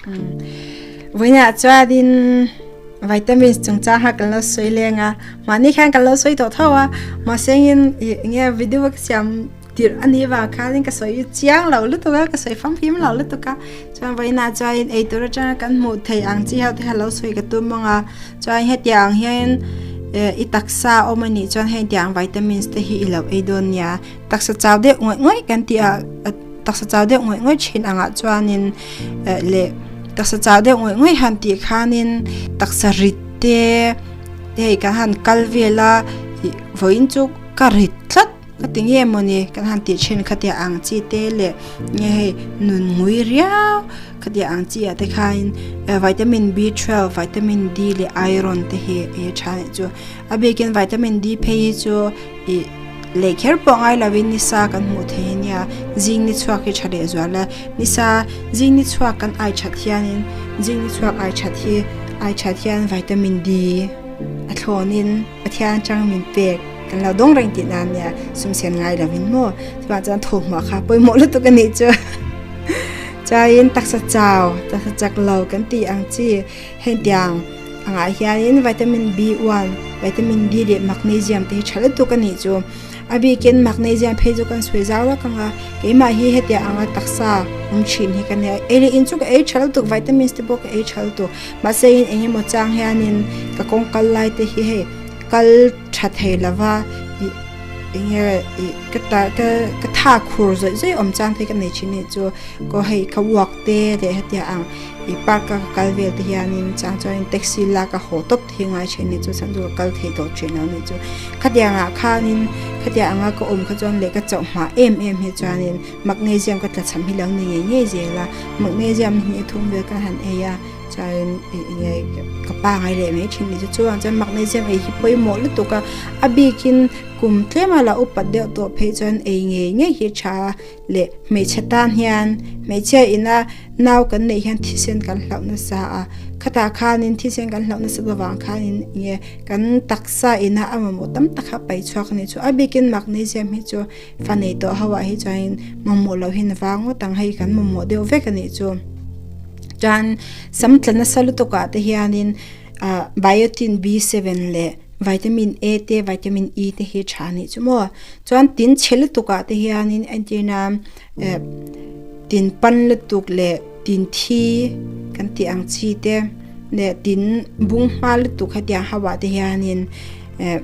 Vawiinah chuanin vitamins chungchang kha kan lo sawi leng a, mahni khan kan lo sawi tawh tho a, mahse engin ih enge video ka siam tirh a nih vang khanin ka sawi chiang lo lutuk a, ka sawi famkim lo lutuk a, chuan vawiinah chuanin eitur atanga kan hmuh theih ang chi ho te kha lo sawi ka tum ang a, chuan hetiang hian eh i taksa awm a nih chuan hetiang vitamins te hi i lo ei dawn nia, taksa chau deuh ngawih ngawih kan tih ah. Taksa chau deuh ngawih ngawih thin angah chuanin eh leh taksa chau deuh ngawih ngawih han tih khanin taksa rit te hei kan han kal vel a ih vawiin chu ka rit tlat ka ti nge mawni kan han tih thin kha tia ang chi te leh nge hei nun ngui riau kha tia ang chi ah te khain eh vitamin B twelve vitamin D leh iron te hi ei a tha anih chu a bikin vitamin D phei hi chu ih. Lei kher pawh ngai lovin nisa kan hmuh thei a nia, zing ni chhuak hi tha leh zual a, nisa zing ni chhuak kan ai that hianin zing ni chhuak ai that hi ai that hian vitamin D a thlawnin Pathian atang min pek kan lo dawng reng tih nan nia sum sen ngai lovin maw chuvang chuan thawhhmuah kha pawimawh lutuk a nih chu chuanin taksa chau taksa chak lo kan tih ang chi hengtiang. Angah hianin vitamin B1, vitamin D leh magnesium te hi tha lutuk a nih chu. A bikin magnesium phei chu kan sawi zau lak ang a, keimah hi hetiang anga taksa awm thin hi ka nia. Ei leh in chu ka ei tha lutuk, vitamins te pawh ka ei tha lutuk. Mahse in eng emaw chang hianin ka kawng kal lai te hi hei kal tha thei lova ih eng nge ih ka ta ka ka tha khur zawih zawih awm chang te ka nei thin a nih chu. Kaw hei ka uak te leh hetiang ang. I park a ka kal vel te hianin chang chuanin taxi lak a haw tawp te hi ngai thin a ni chu chhan chu ka kal thei tawh thin lo a ni chu khatiang ah khanin khatiang anga ka awm kha chuan leh ka chauh hma em em hi chuanin magnesium ka tlachham hi lo ni ngei ngei zel a magnesium hi a thum vel ka han ei a chuanin ih enge ka pangai leh mai thin a ni chu chuvang chuan magnesium ei hi pawimawh lutuk a a bikin kum tlem a la upat deuh tawh phei chuan ei ngei ngei hi a tha a. Leh hmeichhe tan hian hmeichhia ina nau kan neih hian thisen kan hlauh nasa a, khatah khanin thisen kan hlauh nasa avang khanin enge kan taksa ina a mamawh tam tak kha paih chhuak a nih chu. A bikin magnesium hi chu fa nei tawh ho ah hi chuanin mamawh loh hian a vang ngawt ang hei kan mamawh deuh vek a nih chu. Chuan sam tla nasa lutuk ah te hianin ah biotin B7 leh Vitamin A te vitamin E te hi tha anih chu maw chuan tin chhe lutuk ah te hianin entirna eh tin pan lutuk leh tin thi kan tih ang chi te leh tin bung hma lutuk hetiang ho ah te hianin eh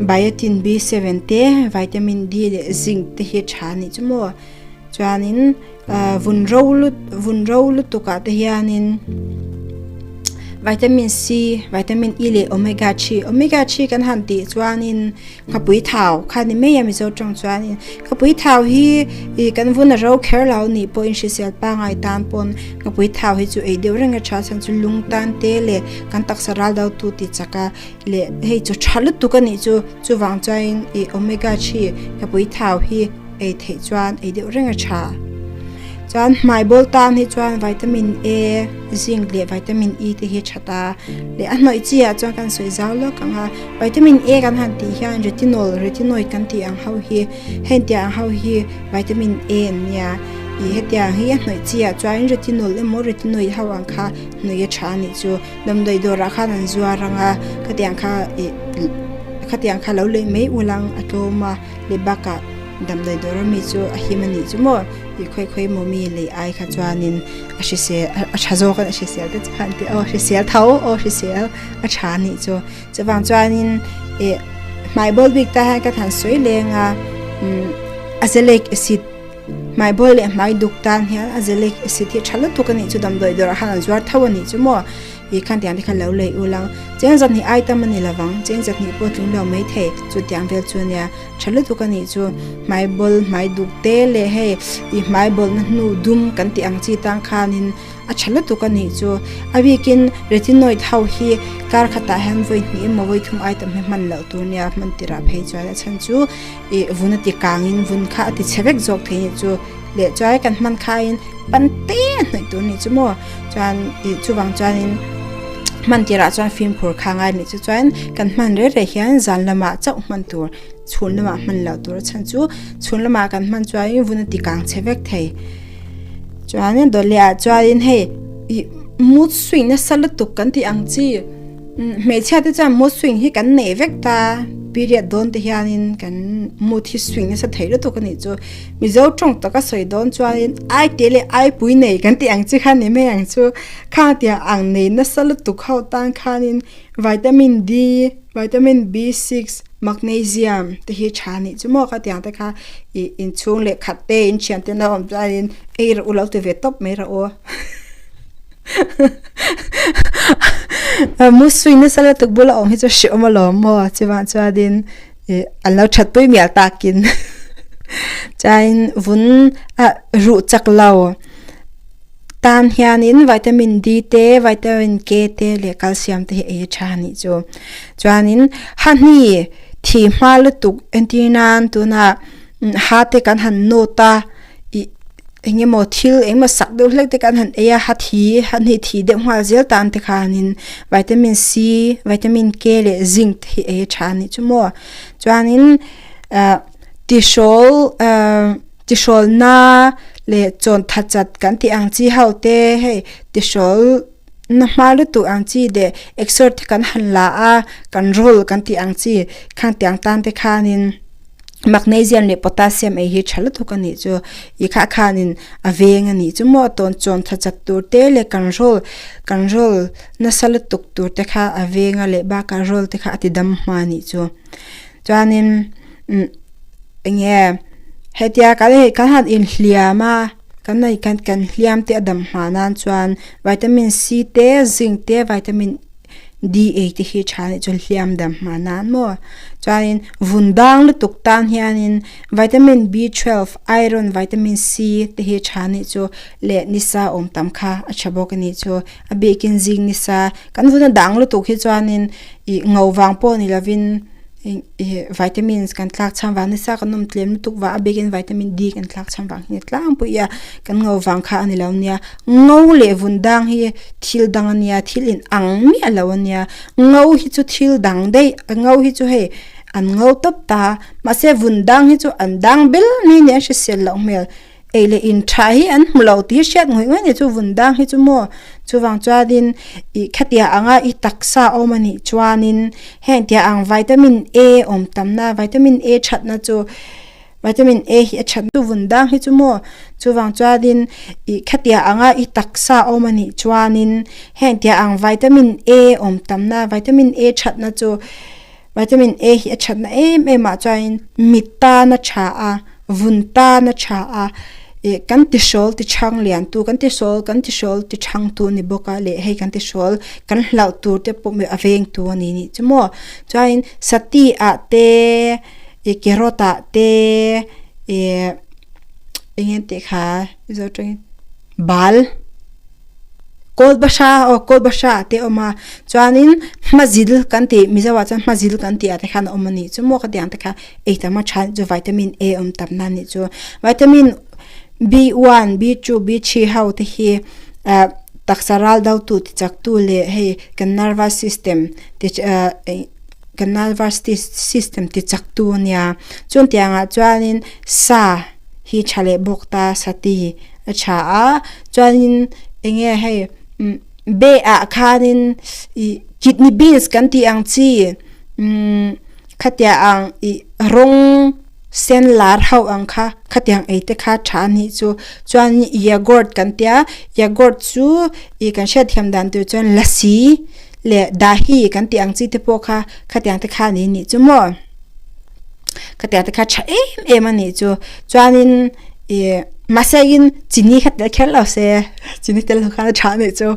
biotin B7 te vitamin D leh zinc te hi tha anih chu maw chuanin ah vun ro lut vun ro lutuk ah te hianin vitamin C vitamin E leh omega 3 omega 3 kan han tih chuanin nghapui thau kha ni mai a mizo tawng chuanin nghapui thau hi ih kan vun a ro kher lo nih pawhin hrisel pangai tan pawn nghapui thau hi chu ei deuh reng a tha chhan chu lung tan te leh kan taksa ral do tu ti chak a leh hei chu tha lutuk a nih chu chuvang chuanin ih omega 3 nghapui thau hi. Ei theih chuan ei deuh reng a tha. Chuan hmai bawl tan hi chuan vitamin A, zinc leh vitamin E te hi a tha ta. Leh a hnawih chi ah chuan kan sawi zau lawk ang a, vitamin A kan han tih hian retinol, retinoid kan tih ang ho hi, hengtiang ang ho hi vitamin A an nia. Ih hetiang hi a hnawih chi ah chuan retinol emaw retinoid ho ang kha hnawih a tha a nih chu. Damdawi dawrah khan an zuar ang a, khatiang kha ih khatiang kha lo lei mai ulang a tlawm a. Leh bakah damdawi dawr ami chu a him a nih chu maw tih khawi khawi emaw mi lei ai kha chuanin a hrisel a tha zawk a hrisel te chuan tih aw hrisel tho aw hrisel a tha a nih chu chuvang chuanin ih hmai bawl bik ta hian ka than sawi leng a umm azelaic acid hmai bawl leh hmai duk tan hian azelaic acid hi tha lutuk a nih chu damdawi dawrah khan an zuar tho a nih chu maw. Ih khan tiang te kha lo lei ul ang. Cheng zat hnih ai tam a ni lovang, cheng zat hnih pawh tling lo mai thei. Chu tiang vel chu ania tha lutuk a nih chu. Hmai bawl, hmai duk te leh hei ih hmai bawlna hnu dum kan tih ang chi tang khanin a tha lutuk a nih chu. A bikin retinoid ho hi kar khatah hian vawi hnih emaw vawi thum ai tam hi hman loh tur nia hman tirah phei chuan a chhan chu ih vun a ti kangin vun kha a ti chhe vek zawk thei a nih chu. Leh chuai kan hman khain pan te a hnawih tur nih chu maw chuan ih chuvang chuanin hman tirah chuan fimkhur kha ngai nih chu chuan kan hman reh reh hian zan lamah chauh hman tur chhun lamah hman loh tur a chhan chu chhun lamah kan hman chuanin vun a ti kang chhe vek thei chuanin dawt leh ah chuanin hei. Ih mood swing nasa lutuk kan tih ang chi hmeichhia te chuan mood swing hi kan nei vek ta period dawn te hianin kan mood hi swing nasa thei lutuk a nih chu mizo tawng taka sawi dawn chuanin ai te leh ai pui nei kan tih ang chi kha ni mai ang chu khang tiang ang nei nasa lutuk ho tan khanin vitamin D vitamin B six magnesium te hi tha a nih chu maw kha tiang te kha ih inchhung leh khat te inthian te na awm chuanin ei rawh u lo ti ve tawp mai rawh u. Mu swing nasa lutuk bula awm hi chu hrehawm alawm maw chuvang chuanin ih an lo that pui mial takin chuanin vun ah ruh chak lo tan hianin vitamin D te vitamin K te leh calcium te hi ei a tha a nih chu chuanin hahni thi hma lutuk entir nan tunah ha te kan han nawt a ih. Eng emaw thil eng emaw sak deuh hlek te kan han ei a ha thi ha hnih thi deuh nghal zel tan te khanin vitamin C vitamin K leh zinc te hi ei a tha a nih chu maw chuanin ah tihrawl ah tihrawl na leh chawn tha chat kan tih ang chi ho te hei tihrawl na hma lutuk ang chi leh exer te kan han la a kan roll kan tih ang chi khang tiang tan te khanin. Magnesium leh potassium ei hi tha lutuk a nih chu i kha khanin a veng a nih chu maw tawn chawn tha chat tur te leh kan roll kan roll nasa lutuk tur te kha a veng a leh bakah roll te kha a ti dam hma a nih chu chuanin umm eng nge hetia kan hei kan han inhliam a kan nei kan kan hliam te a dam hma nan chuan vitamin C te zinc te vitamin. D te hi tha nih chuan hliam dam hma nan maw chuanin vun dang lutuk tan hianin vitamin B twelve iron vitamin C te hi tha nih chu leh nisa awm tam kha a tha bawk a nih chu a bikin zing nisa kan vun a dang lutuk hi chuanin ih ngo vang pawh ni lovin. Ih vitamins kan tlak chhan vang nasa kan awm tlem lutuk vang a bikin vitamin D kan tlak chhan vang hi a tlangpui a kan ngo vang kha a ni lo nia ngo leh vun dang hi thil dang a nia thil in ang miah lo a nia ngo hi chu thil dang daih ngo hi chu hei an ngo tawp ta mahse vun dang hi chu an dang bel mai a nia a hrisel loh hmel. Ei leh in tha hi an hmu lo tih hriat ngawih ngawih nia chu vun dang hi chu maw chuvang chuanin ih khatiang anga i taksa awm a nih chuanin heng tiang ang vitamin A awm tamna vitamin A thatna chu vitamin A hi a that chu vun dang hi chu maw chuvang chuanin ih khatiang anga i taksa awm a nih chuanin heng tiang ang vitamin A awm tamna vitamin A thatna chu. Vitamin A hi a thatna em em ah chuanin mit tan a tha a, vun tan a tha a, ih kan tihrawl ti chhang lian tu kan tihrawl kan tihrawl ti chhang tu a ni bawk a leh hei kan tihrawl kan hlauh tur te pawh a veng tu a ni nih chu maw. Chuanin sati ah te ih carrot ah te ih eng nge tih kha mizo tawngin bal. Kawl bahra aw kawl bahra ah te a awm a chuanin hmazil kan tih mizo ah chuan hmazil kan tih ah te khan a awm a nih chu maw ka tih ang te kha ei tam a tha chu vitamin A awm tam na a nih chu vitamin B one B two B three ho te hi ah taksa ral do tu ti chak tu leh hei kan nervous system ti ah kan nervous system ti chak tu a nia chuan tiang ah chuanin sa hi tha leh bawk ta sati. A tha a chuanin eng nge hei umm be ah khanin ih kidney beans kan tih ang chi umm khatiang ang ih rawng sen lar ho ang kha khatiang ei te kha tha a nih chu chuan yogurt kan tia yogurt chu ih kan hriatthiam dan tur chuan lassi leh dahi kan tih ang chi te pawh kha khatiang te kha a ni nih chu maw. Ka tia te kha tha em em a nih chu chuanin ih mahse in chini kha tel kher lo se chini tel lo khan a tha a nih chu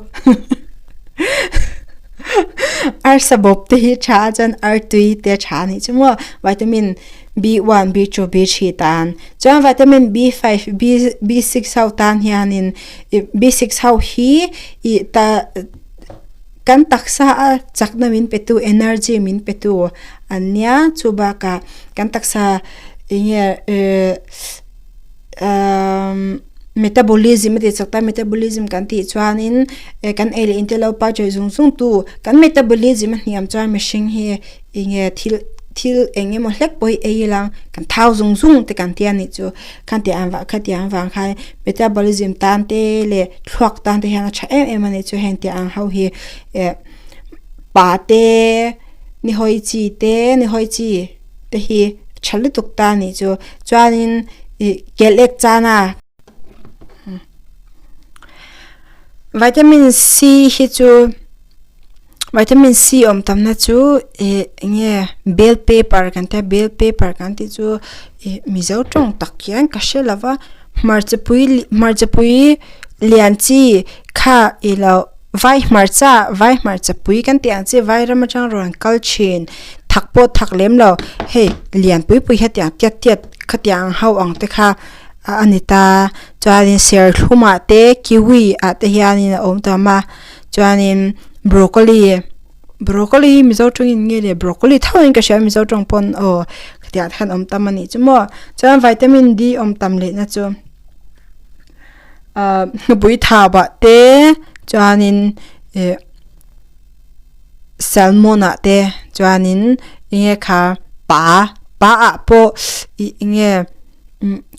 arsa bawp te hi tha a chuan artui te a tha a nih chu maw vitamin B one B two B three tan chuan vitamin B five B B six ho tan hianin ih B six ho hi ih ta. Kan taksa a chakna min petu energy min petu an nia chu bakah kan taksa eng nge umm metabolism a tih chak ta metabolism kan tih chuanin kan ei leh in te lo pa chawi zung zung tu kan metabolism a hniam chuan mihring hi eng nge thil. thil eng emaw hlek pawh hi ei ila kan thau zung zung te kan tia nih chu khatiang ang vang khatiang vang khan metabolism tan te leh thluak tan te hian a tha em em a nih chu heng tih ang ho hi eh pa te ni hawi chi te ni hawi chi te hi tha lutuk ta a nih chu chuanin ih kel ek chana. Vitamin C hi chu vitamin C awm tamna chu ih eng nge bell pepper kan tia bell pepper kan tih chu ih mizo tawng tak hian ka hre lo va hmarcha pui hmarcha pui lian chi kha ih loh vai hmarcha vai hmarcha pui kan tih ang chi vai ram atang rawn kal thin thak pawh thak lem lo hei lian pui pui hetiang tiat tiat khatiang ang ho ang te kha. a ni ta chuanin serthlum ah te kiwi ah te hianin a awm tam a chuanin broccoli broccoli hi mizo tawngin nge le broccoli tho in ka hria mizo tawng pawn aw khatiang te khan awm tam a nih chu maw chuan vitamin D awm tam leh na chu ahh hnupui thau ah te chuanin ih salmon ah te chuanin enge kha pa pa ah pawh ih enge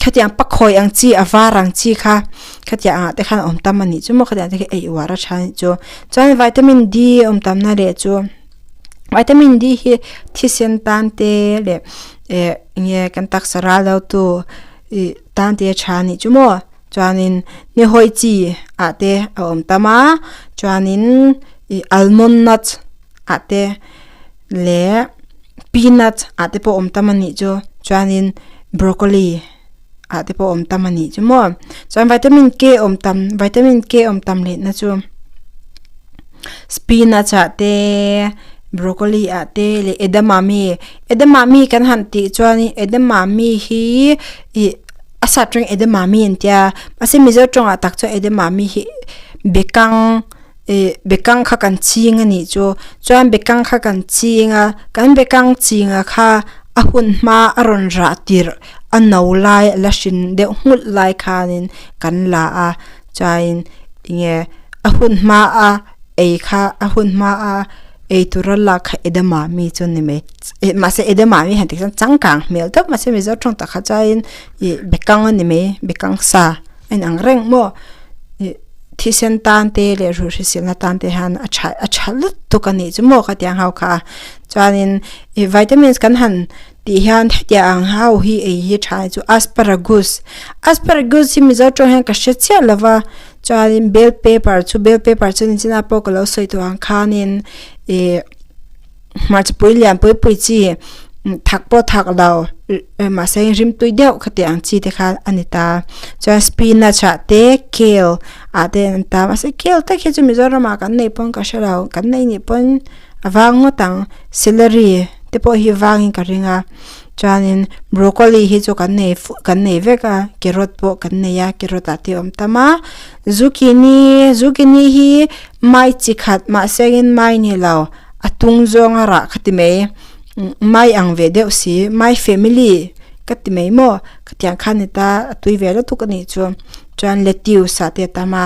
khatiang pakhawi ang chi a var ang chi kha khatiang ah te khan a awm tam a nih chu maw khatiang te khi ei uar a tha a nih chu chuan vitamin D awm tamna leh chu vitamin D hi thisen tan te leh eh enge kan taksa ral lo tu ih tan te a tha a nih chu maw chuanin ni hawi chi ah te a awm tam a chuanin ih almond nut ah te leh peanut ah te pawh a awm tam a nih chu chuanin broccoli ah te pawh a awm tam a nih chu maw chuan vitamin K awm tam vitamin K awm tam leh na chu spinach ah te broccoli ah te leh edamame edamame kan han tih chuanin edamame hi ih a sap tawngin edamame an tia mahse mizo tawngah tak chuan edamame hi bekang. Ih bekang kha kan ching a nih chu chuan bekang kha kan ching a kan bekang ching a kha a hun hma a rawn rah tirh a no lai a la hrin deuh nghulh lai khanin kan la a chuanin enge a hun hma a ei kha a hun hma a ei tura lak kha edamame chu a ni mai mahse edamame han tih chuan changkang hmel deuh mahse mizo tawng tak kha chuanin ih bekang a ni mai bekang sa a inang reng maw ih. Thisen tan te leh ruh hriselna tan te hian a tha a tha lutuk a nih chu maw ka tiang ho kha chuanin ih vitamins kan han tih hian hetiang ang ho hi ei hi tha chu asparagus asparagus hi mizo tawng hian ka hre chiah lo va chuanin bell pepper chu bell pepper chu nichina pawh ka lo sawi tawh ang khanin ih. Hmarcha pui lian pui pui chi thak pawh thak lo mahse rim tui deuh khatiang ang chi te kha a ni ta chuan spinach ah te kale ah te an ta mahse kale tak hi chu Mizoram ah kan neih pawn ka hre lo kan nei nih pawn a vang ngawt ang celery te pawh hi vangin ka ring a chuanin broccoli hi chu kan nei fu kan nei vek a carrot pawh kan nei a carrot ah te a awm tam a zucchini zucchini hi mai chi khat mahse in mai ni lo. A tung zawnga rah ka ti mai mai ang ve deuh si mai family ka ti mai maw khatiang khan ni ta a tui ve lutuk a nih chu chuan lettuce ah te a tam a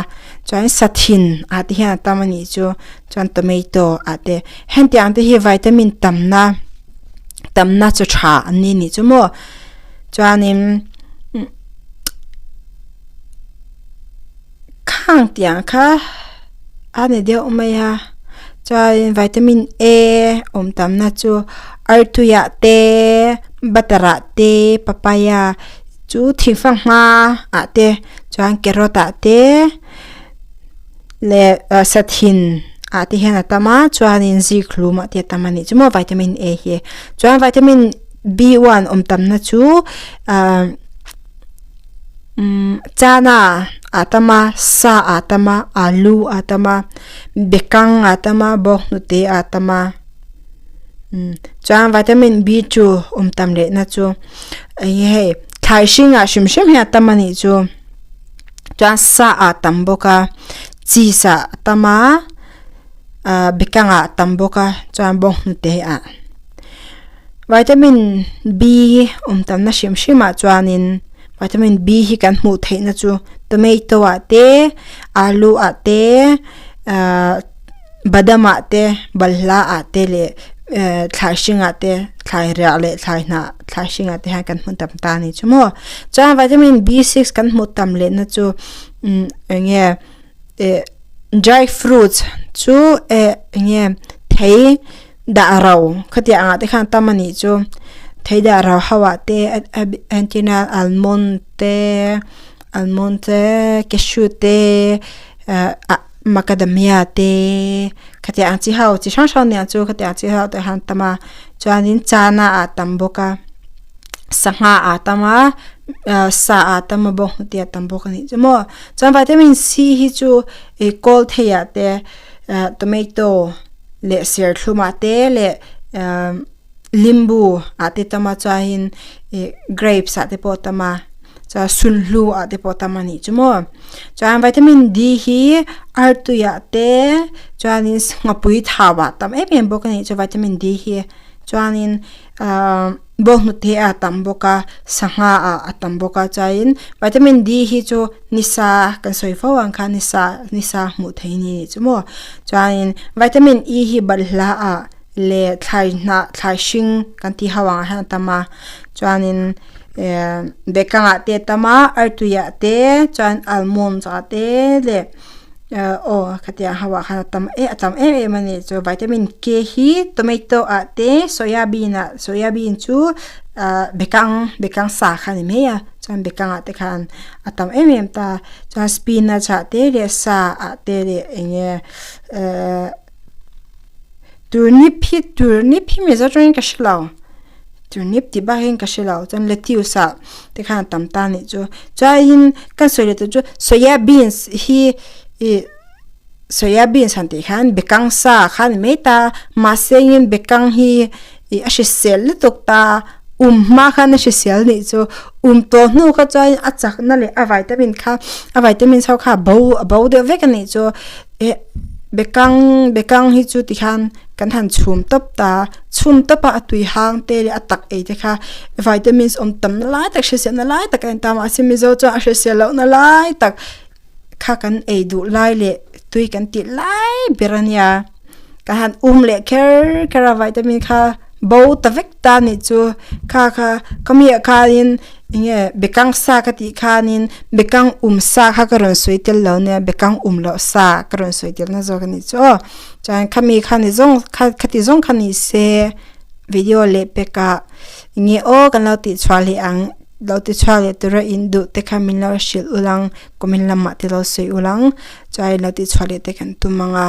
chuan sathin ah te hian a tam a nih chu chuan tomato ah te hetiang te hi vitamin tamna tamna chaw tha an ni nih chu maw chuanin. Khang tiang kha a ni deuh mai a chuanin vitamin A awm tamna chu artuiah te butter ah te papaya chu thingfang hma ah te chuan carrot ah te leh sathin ah te hian a tam a chuanin zikhlum ah te a tam a nih chu maw vitamin A hi chuan vitamin B one awm tamna chu ahh. Umm chana a tam a sa a tam a alu a tam a bekang a tam a bawnghnute a tam a umm chuan vitamin B two awm tam leh na chu eng hei thlai hringah hrim hrim hian a tam a nih chu chuan sa a tam bawk a cheese ah a tam a ah bekang ah a tam bawk a chuan bawnghnute ah. Vitamin B awm tamna hrim hrim ah chuanin vitamin B hi kan hmuh theihna chu tomato ah te alu ah te ahh badam ah te balhla ah te leh. thlai hringah te thlai riah leh thlai hnah thlai hringah te hian kan hmu tam ta a ni chu maw chuan vitamin B six kan hmuh tam leh na chu umm eng nge eh dry fruits chu eh eng nge thei dah ro khatiang angah te khan tam a nih chu thei dah ro ho ah te entirna almond te almond te cashew te ah macadamia te khatiang ang chi ho chi hrang hrang nia chu khatiang chi ho te khan tam a chuanin chana ah tam bawk a sangha ah tam a ah sa ah tam a bawnghnute ah tam bawk a nih chu maw chuan vitamin C hi chu ih kawl thei ah te ah tomato leh serthlum ah te leh ah limbu ah te tam a chuanin ih grapes ah te pawh a tam a chuan sunhlu ah te pawh a tam a nih chu maw chuan vitamin D hi artui ah te chuanin nghapui thau ah tam em em bawk a nih chu vitamin D hi chuanin ahh bawnghnute a tam bawk a sangha ah a tam bawk a chuanin vitamin D hi chu nisa kan sawi fo ang khan nisa nisa hmuh theih a ni chu maw chuanin vitamin E hi balhla ah leh thlai hnah thlai hring kan tih ho ang ah hian a tam a chuanin ehh bekang ah te a tam a artui ah te chuan almond ah te leh ehh aw khatiang ho ah khan a tam em a tam em em a ni chu vitamin K hi tomato ah te soya bean ah soya bean chu ahh bekang bekang sa kha a ni mai a chuan bekang ah te khan a tam em em ta chuan spinach ah te leh sa ah te leh eng nge ehh. Turnip hi turnip hi mizo atangin ka hre lo turnip tih bak hian ka hre lo chuan lettuce ah te khan a tam ta anih chu chuanin ka sawi leh tur chu soya beans hi ih soya beans han tih khan bekang sa kha a ni mai ta mahse engin bekang hi ih a hrisel lutuk ta um hma khan a hrisel anih chu um tawh hnu kha chuan a chakna leh a vitamin kha a vitamins ho kha a bo a bo deuh vek anih chu eh. Bekang bekang hi chu tikhian kan han chhum tawp ta chhum tawp a a tui hang te leh a tak ei te kha vitamins awm tam na lai tak hrisel na lai tak a en ta mahse mizo chuan a hrisel loh na lai tak kha kan ei duh lai leh tui kan tih lai ber a nia ka han um leh kher kher a vitamin kha bo ta vek ta anih chu kha kha ka mi ah khanin enge bekang sa ka tih khanin bekang um sa kha ka rawn sawi tel lo nia bekang um loh sa ka rawn sawi tel na zawk anih chu aw chuan khami kha ni zawng kha khati zawng kha ni se video leh pek ah enge aw kan lo tih chhuah leh ang lo ti chhuak leh tura in duh te kha min lo hrilh ul ang comment lamah te lo sawi ul ang chuan lo tih chhuah leh te kan tum ang a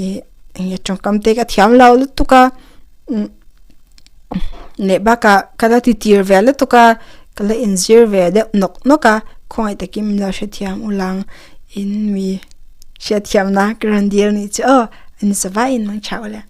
ih enge tawngkam te ka thiam lo lutuk a. Leh bakah ka la ti tir ve lutuk a ka la inzir ve deuh nawk nawk a khawngaih takin min lo hrethiam ulang in mi hriatthiamna ka rawn dil anih chu aw an zavaiin mang chau le.